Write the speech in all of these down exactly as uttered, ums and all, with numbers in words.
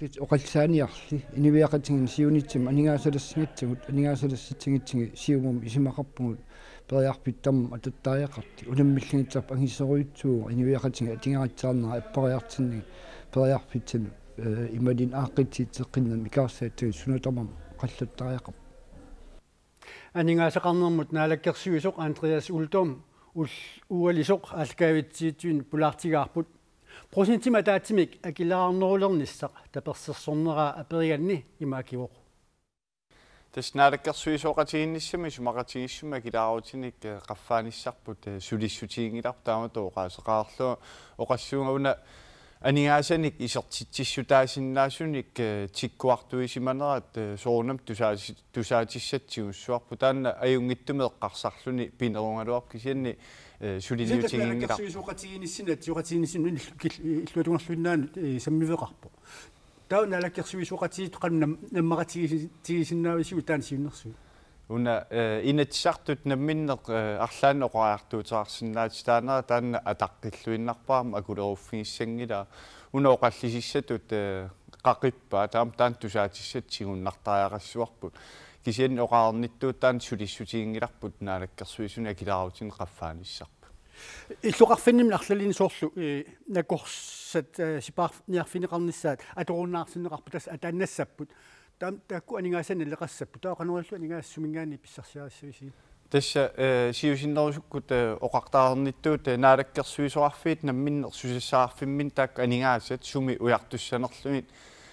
Oqallisaaniarli inuiaqatigiinni siunissami aningaasalassagatsigu, aningaasalassatsigitsigit Siumumi isumaqarpugut periarfissaq tamarmi atattariaqartoq. Unammillingittarput angisoorujussuuvoq inuiaqatigiit atugarissaarnerat appariartinnagit periarfissamik, eh, imaluunniit aaqqissuusseqqinnamik ikaarsaatitut suna tamarmi qalluttariaqarpoq. Aningaasaqarnermut naalakkersuisoq Andreas Uldum ul-, ualisoq aallakaatitsiviup pulaartigaarput. Procentimik ataatsimik akileraarnerulernissaq tapersersorneraa aperiganni ima akivoq. Tassa naalakkersuisooqatigiinnissami isumaqatigiissummi akileraarutinnik, eh, qaffaanissarput, eh, sulissutiginngilarput taamatut oqaaseqareerlunga oqassuunga una aningaasanik isertitsissutaasinnaasunik, eh, tikkuartuisimanerat, eh, soorunami tusaasi-, tusaatissatut tigussuarput taanna ajunngitsumik eqqarsarluni pinerugaluarpoq kisianni, eh, suliniutiginngilarput. Naalakkersuisooqatigiinnissinni, atsioqatigiinnissinni illu-, kil-, illuatungerluinnaanut, eh, sammiveqarpoq. Taava naalakkersuisooqatigiit qanoq nam-, nammaqatigisinnaavisigut taanna siunnersuut? Una, eh, Inatsisartut namminneq, eh, arlaannik oqariartuuteqarsinnaatitaanera taanna ataqqilluinnarpara aamma akuleruffigissanngilaa. Una oqallisissatut, eh, qaqippaat taama taanna tusaatissatut tigunnartariaqassavarput. Kisianni oqarnittuut taanna sulissutiginngilarput naalakkersuisuni akileraarutinik qaffaanissarput. Illoqarfinni arlalinni soorlu, eh, nakorsat, eh, sipaarniarfigineqarnissaat atorunnaarsinneqarput tassa ataannassapput. Taam-, taakku aningaasanik naleqassapput. Taava qanoq ilillugu aningaasat suminngaanniit pissarsiarissavisigit? Tassa, eh, siusinnerusukkut, eh, oqartarnittuut, eh, naalakkersuisoqarfiit namminneq susassaqarfimminni taakku aningaasat sumi ujartussanerlugit,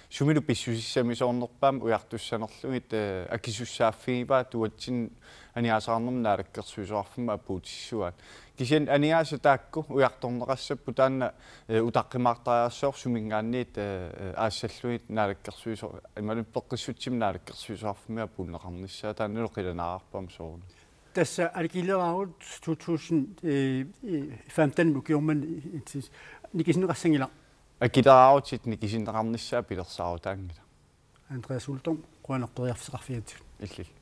sumilu pissusissamisoornerpaamik ujartussanerlugit, eh, akisussaaffigivaat uatsinnut aningaasaqarnermut naalakkersuisoqarfimmut apuutissavaat. Kisianni aningaasat taakku ujartorneqassapput taanna, eh, utaqqimaartariaqassaaq suminngaanniit, eh, eh, aassallugit naalakkersuiso-, imaluunniit peqqissutsimik naalakkersuisoqarfimmi apuunneqarnissaa taannalu qilanaararput aamma soorunami. Tassa akileraarut to tusind, eh, eh, femten ukiormanna, eh, nikisinneqassanngilaq. Akileraarutit nikisinneqarnissaat pilersaarutaanngilaq. Andreas Uldum, qujanaq periarfissaqarfigigatsigut. Illillu.